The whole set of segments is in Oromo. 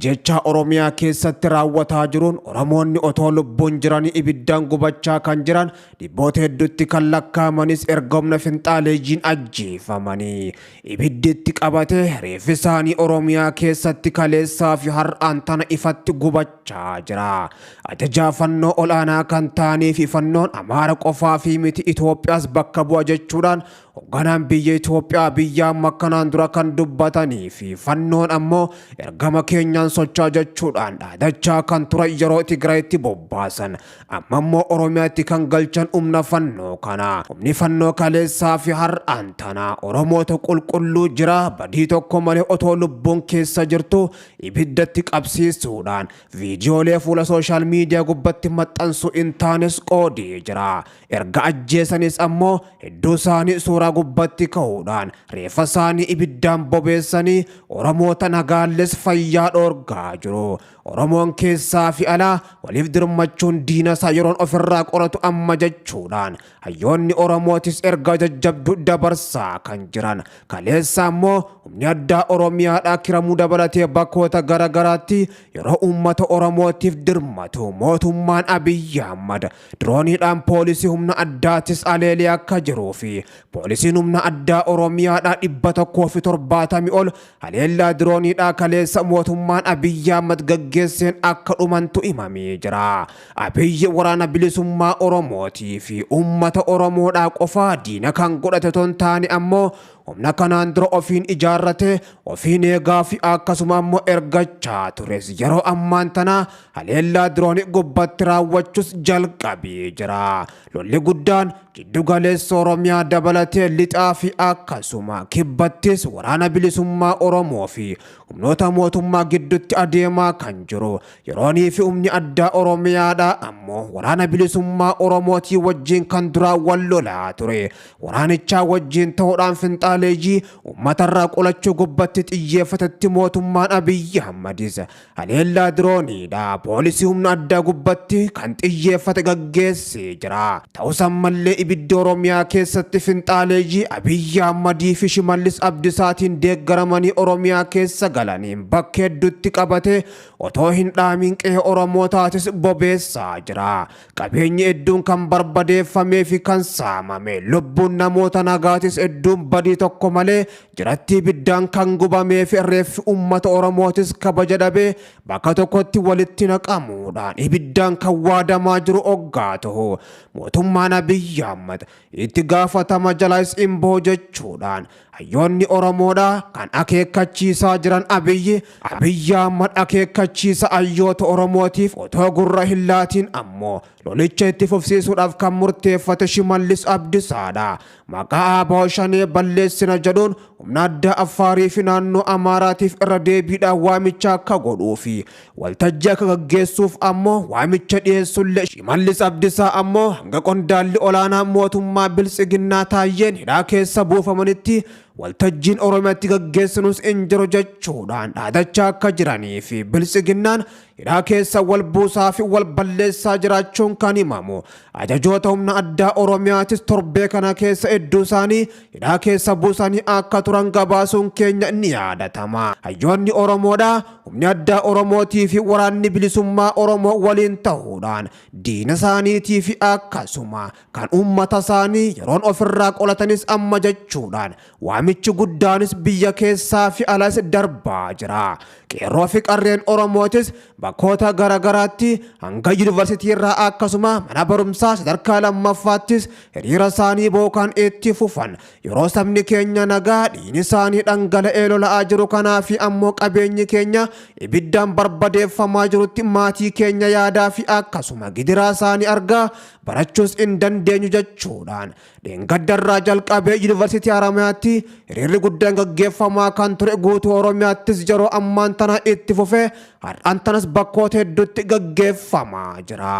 Ajjeechaa Oromiyaa keessatti raawwataa jiruun Oromoonni otoo lubbuun jiranii ibiddaan gubachaa kan jiran dhibboota hedduutti kan lakkaa'amanis erga humna finxaaleeyyiin ajjeefamanii ibiddi itti qabate reeffi isaanii Oromiyaa keessatti kaleessaa fi har'aan tana ifatti gubachaa jira. Ajajaa fannoo ol'aanaa kan ta'anii fi fannoon Amaara qofaa fi miti Itoophiyaas bakka bu'a jechuudhaan hogganaan biyya Itoophiyaa biyya amma akkanaan dura kan dubbatanii fi fannoon ammoo ergama keenyaan socho'a jechuudhaan dhaadachaa kan turan yeroo Tigraayitti bobbaasan amma immoo Oromiyaatti kan galchan humna fannoo kana. Humni fannoo kaleessaa fi har'aan tana Oromoota qulqulluu jira badii tokko malee otoo lubbuun keessa jirtu ibiddatti qabsiisuudhaan viidiyoolee fuula sooshaal miidiyaa gubbatti maxxansu hin taanes qoodee jira. Erga ajjeesanis ammoo hedduu isaanii suuraa gubbatti ka'uudhaan reeffa isaanii ibiddaan bobeessanii Oromoota nagaalles fayyaa dhoorgaa jiru. Oromoon keessaa fi alaa waliif dirmachuun diina isaa yeroon ofirraa qoratu amma jechuudhaan hayyoonni Oromootis ergaa jajjabduu dabarsaa kan jiran. Kaleessa ammoo humni addaa Oromiyaadhaa kiramuu dabalatee bakkoota garaagaraatti yeroo uummata Oromootiif dirmatu mootummaan Abiyyi Ahmad dirooniidhaan poolisii humna addaatis aleelee akka jiruu fi poolisiin humna addaa Oromiyaadhaa 170 ol haleellaa dirooniidhaa kaleessa mootummaan Abiyyi Ahmad gaggeesseen akka dhumantu himamee jira. Abiyyi waraana bilisummaa Oromootii fi uummata Oromoodhaa qofaa diina kan godhate otoo hin taane ammoo humna kanaan dura ofiin ijaarrate ofiin eegaa fi akkasuma ammoo ergachaa tures yeroo ammaan tana haleellaa diroonii gubbatti raawwachuus jalqabee jira. Lolli guddaan jiddu galeessa Oromiyaa dabalatee lixaa fi akkasuma kibbattis waraana bilisummaa Oromoo fi humnoota mootummaa gidduutti adeemaa kan jiru yeroonii fi humni addaa Oromiyaadha ammoo waraana bilisummaa Oromootii wajjin kan duraa wal lolaa ture. Waraanichaa wajjin ta'uudhaan finxaaleeyyii uummatarraa qolachuu gubbatti xiyyeeffatetti mootummaan Abiyyi Ahmadis haleellaa dirooniidha poolisii humna addaa gubbatti kan xiyyeeffate gaggeessee jira. Ta'us ammallee ibiddi Oromiyaa keessatti finxaaleeyyii Abiyyi Ahmadii fi Shimallis Abdisaatiin deeggaramanii Oromiyaa keessa galaniin bakka hedduutti qabate otoo hin dhaamiin qe'ee Oromootaatis bobeessaa jira. Qabeenyi hedduun kan barbadeeffamee fi kan saamame lubbuun namoota nagaatis hedduun badii tokko malee jiratti ibiddaan kan gubamee fi reeffi uummata Oromootis kabaja dhabee bakka tokkotti walitti naqamuudhaan ibiddaan kan waadamaa jiru oggaa ta'u mootummaan Abiyyi Ahmad itti gaafatama jalaas hin bahu jechuudhaan hayyoonni Oromoodhaa kan akeekkachiisaa jiran Abiyyi Abiyyi Ahmad akeekkachiisa hayyoota Oromootiif otoo gurra hin laatiin ammoo lolicha itti fufsiisuudhaaf kan murteeffate Shimallis Abdisaadha. Maqaa ABO Shanee balleessina jedhuun humna addaa Affaarii fi naannoo Amaaraatiif irra deebiidhaan waamicha akka godhuu fi waltajjii akka gaggeessuuf ammoo waamicha dhiyeessullee Shimallis Abdisaa ammoo hanga qondaalli olaanaa mootummaa Biltsiginnaa Taayyeen hidhaa keessa buufamanitti waltajjiin Oromiyaatti gaggeessinus hin jiru jechuudhaan dhaadachaa akka jiranii fi Biltsiginnaan hidhaa keessa wal buusaa fi wal balleessaa jiraachuun kan himamu. Ajajoota humna addaa Oromiyaatis torbee kana keessa hedduu isaanii hidhaa keessa buusanii akka turan gabaasuun keenya ni yaadatama. Hayyoonni Oromoodhaa humni addaa Oromootii fi waraanni bilisummaa Oromoo waliin ta'uudhaan diina isaaniitii fi akkasuma kan uummata isaanii yeroon ofirraa qolatanis amma jechuudhaan waamichi guddaanis biyya keessaa fi alas darbaa jira. Qeerroo fi qarreen Oromootis bakkoota garaagaraatti hanga yuunivarsiitii irraa akkasuma mana barumsaa sadarkaa lammaffaattis hiriira isaanii bookaan itti fufan. Yeroo sabni keenya nagaa dhiigni isaanii dhangala'ee lola'aa jiru kanaa fi ammoo qabeenyi keenya ibiddaan barbadeeffamaa jirutti maatii keenya yaadaa fi akkasuma gidiraa isaanii argaa barachuus hin dandeenyu jechuudhaan dheengaddarraa jalqabee yuunivarsiitii Haramayaatti hiriirri guddaan gaggeeffamaa kan ture guutuu Oromiyaattis yeroo ammaan tana itti fufee har'aan tanas bakkoota hedduutti gaggeeffamaa jira.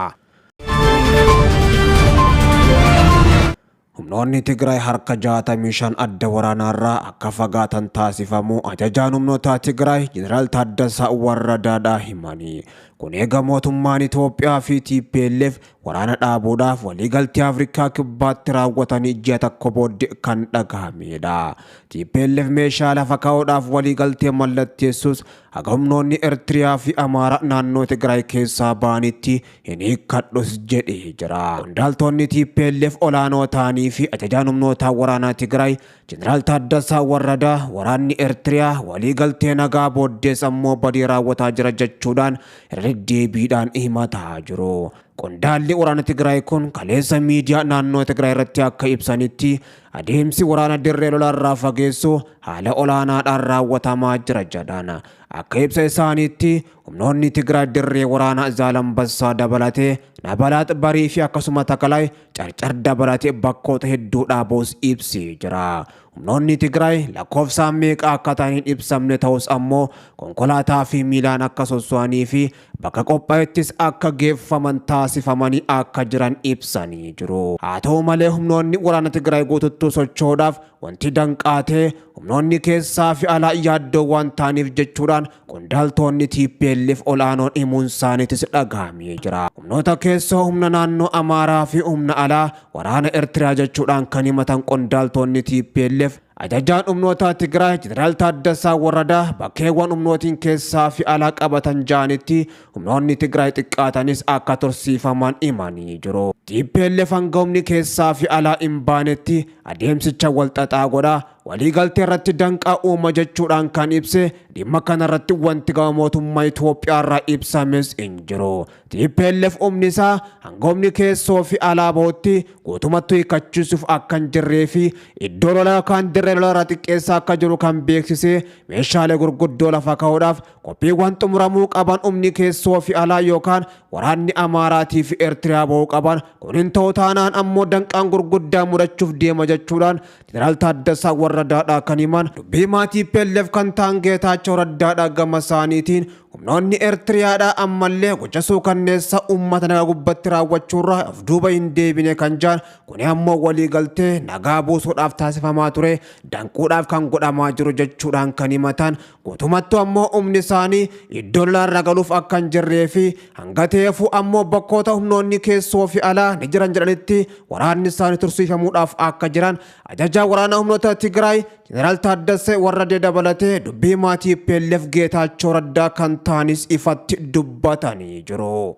Humnoonni Tigraay harka 65 adda waraanaarraa akka fagaatan taasifamuu ajajaan humnoota Tigraay Jeneraal Taaddasaa Warradaadhaa himanii. Kun eega mootummaan Itoophiyaa fi TPLF waraana dhaabuudhaaf waliigaltee Afrikaa Kibbaatti raawwatanii ji'a tokko booddee kan dhagahamedha. TPLF meeshaa lafa kaa'uudhaaf waliigaltee mallatteessus haga humnoonni Eertiriyaa fi Amaaraa naannoo Tigraay keessaa ba'anitti hin hiikkadhus jedhee jira. Qondaaltonni TPLF olaanoo ta'anii fi ajajaan humnoota waraanaa Tigraay Jeneraal Taaddasaa Warradaa waraanni Eertiriyaa waliigaltee nagaa booddees ammoo badii raawwataa jira jechuudhaan irra deddeebiidhaan himataa jiru. Qondaalli waraana Tigraay kun kaleessa miidiyaa naannoo Tigraay irratti akka ibsanitti adeemsi waraana dirree lolaarraa fageessu haala olaanaadhaan raawwatamaa jira jedhan. Akka ibsa isaaniitti humnoonni Tigraay dirree waraanaa Zaalambassaa dabalatee Nabalaat Barii fi akkasuma Takalaay Carcar dabalatee bakkoota hedduu dhaabuus ibsee jira. Humnoonni Tigraay lakkoofsaan meeqa akka ta'an hin ibsamne ta'us ammoo konkolaataa fi miilaan akka sosso'anii fi bakka qophaa'ettis akka geeffaman taasifamanii akka jiran ibsanii jiru. Haa ta'u malee humnoonni waraana Tigraay guututtuu socho'uudhaaf wanti danqaatee humnoonni keessaa fi alaa yaaddoo waan ta'aniif jechuudhaan qondaaltonni TPLF ol'aanoon himuun isaaniitis dhagahamee jira. Humnoota keessoo humna naannoo Amaaraa fi humna alaa waraana Eertiraa jechuudhaan kan himatan qondaaltonni TPLF ajajaan humnoota Tigraay Jeneraal Taaddasaa Warradaa bakkeewwan humnootiin keessaa fi alaa qabatan ja'anitti humnoonni Tigraay xiqqaatanis akka tursiifaman himanii jiru. TPLF hanga humni keessaa fi alaa hin baanetti adeemsicha wal xaxaa godha waliigaltee irratti danqaa uuma jechuudhaan kan ibse dhimma kanarratti wanti gama mootummaa Itoophiyaa irraa ibsames hin jiru. TPLF humni isaa hanga humni keessoo fi alaa bahutti guutumatti hiikkachiisuuf akka hin jirree fi iddoo lolaa yookaan dirree lolaa irraa xiqqeessaa akka jiru kan beeksise meeshaalee gurguddoo lafa kaa'uudhaaf qophiiwwan xumuramuu qaban humni keessoo fi alaa yookaan waraanni Amaaraatii fi Eertiriyaa bahuu qaban kun hin ta'u taanaan ammoo danqaan gurguddaa mudachuuf deema jechuudhaan Jeneraal Taaddasaa Warradaadhaa kan himan dubbii maatii TPLF kan ta'an Geetaachoo Raddaadhaa gama isaaniitiin humnoonni Eertiriyaadhaa ammallee gocha suukanneessa uummata nagaa gubbatti raawwachuurraa of duuba hin deebine kan jaan kuni ammoo waliigaltee nagaa buusuudhaaf taasifamaa ture danquudhaaf kan godhamaa jiru jechuudhaan kan himatan guutumattuu ammoo humni isaanii iddoo lolaarra galuuf akka hin jirree fi hanga ta'eefuu ammoo bakkoota humnoonni keessoo fi alaa ni jiran jedhanitti waraanni isaanii tursiifamuudhaaf akka jiran ajajaa waraana humnoota Tigraay Jeneraal Taaddasee Warradee dabalatee dubbii maatii TPLF Geetaachoo Raddaa kan ta'anis ifatti dubbatanii jiru.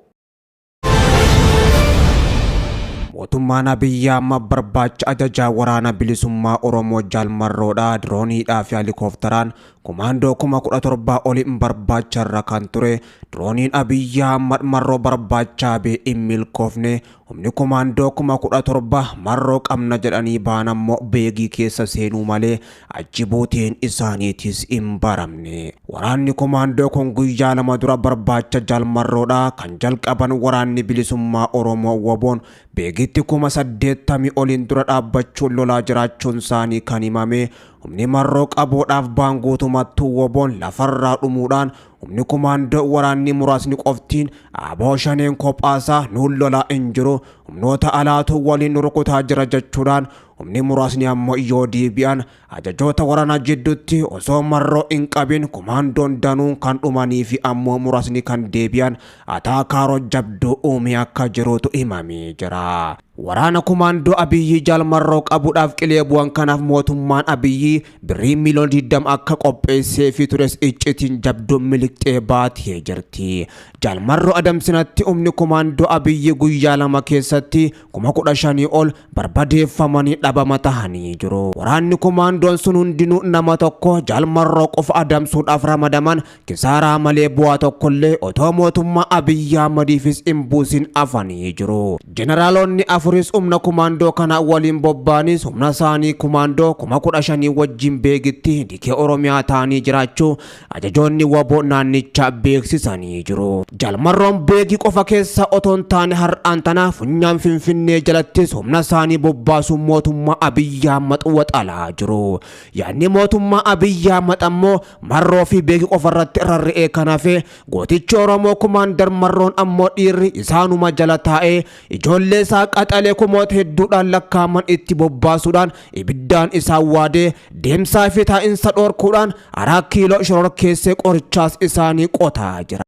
Mootummaan Abiyyi Ahmad barbaacha ajajaa waraana bilisummaa Oromoo Jaal Marroodhaa dirooniidhaa fi helikooftaraan kumaandoo 17,000 oliin barbaacha irra kan ture dirooniin Abiyyi Ahmad Marroo barbaachaa bee hin milkoofne humni kumaandoo 17,000 Marroo qabna jedhanii ba'an ammoo beegii keessa seenuu malee achi buuteen isaaniitis hin baramne. Waraanni kumaandoo kun guyyaa 2 dura barbaacha Jaal Marroodhaa kan jalqaban waraanni bilisummaa Oromoo WBOn beegitti 80,000 oliin dura dhaabbachuun lolaa jiraachuun isaanii kan himame humni Marroo qabuudhaaf ba'an guutumattuu WBOn lafarraa dhumuudhaan humni kumaandoo waraanni muraasni qoftiin ABO shaneen kophaasaa nuun lolaa hin jiru humnoota alaatu waliin nu rukutaa jira jechuudhaan humni muraasni ammoo yoo deebi'an ajajoota waraanaa jidduutti osoo Marroo hin qabin kumaandoon danuun kan dhumanii fi ammoo muraasni kan deebi'an ataakaaroo jabduu uumee akka jirutu himamee jira. Waraana kumaandoo Abiyyi Jaal Marroo qabuudhaaf qilee bu'an kanaaf mootummaan Abiyyi birrii miiliyoona 20 akka qopheessee fi tures iccitiin jabduun miliqxee baatee jirti. Jaal Marroo adamsinatti humni kumaandoo Abiyyi guyyaa 2 keessatti 15,000 ol barbadeeffamanii dhabama tahanii jiru. Waraanni kumaandoon sun hundinuu nama tokko Jaal Marroo qofa adamsuudhaaf ramadaman kisaaraa malee bu'aa tokkollee otoo mootummaa Abiyyi Ahmadiifis hin buusin afanii jiru. Jeneraalonni afuris humna kumaandoo kana waliin bobba'anis humna isaanii kumaandoo 15,000 wajjin beegitti dikee Oromiyaa ta'anii jiraachuu ajajoonni WBO naannichaa beeksisanii jiru. Jaal Marroon beegii qofa keessa otoo hin taane har'aan tana funyaan Finfinnee jalattis humna isaanii bobbaasuun mootummaa Abiyyi Ahmad waxalaa jiru. Yaadni mootummaa Abiyyi Ahmad ammoo Marroo fi beegii qofa irratti rarra'ee kan hafe gootichi Oromoo Kumaandar Marroon ammoo dhiirri isaanuma jala taa'ee ijoollee isaa qaxalee kumoota hedduudhaan lakkaa'aman itti bobbaasuudhaan ibiddaan isaan waadee deemsaa fi taa'insa dhorkuudhaan 4 kiiloo shororkeessee qorichaas isaanii qotaa jira.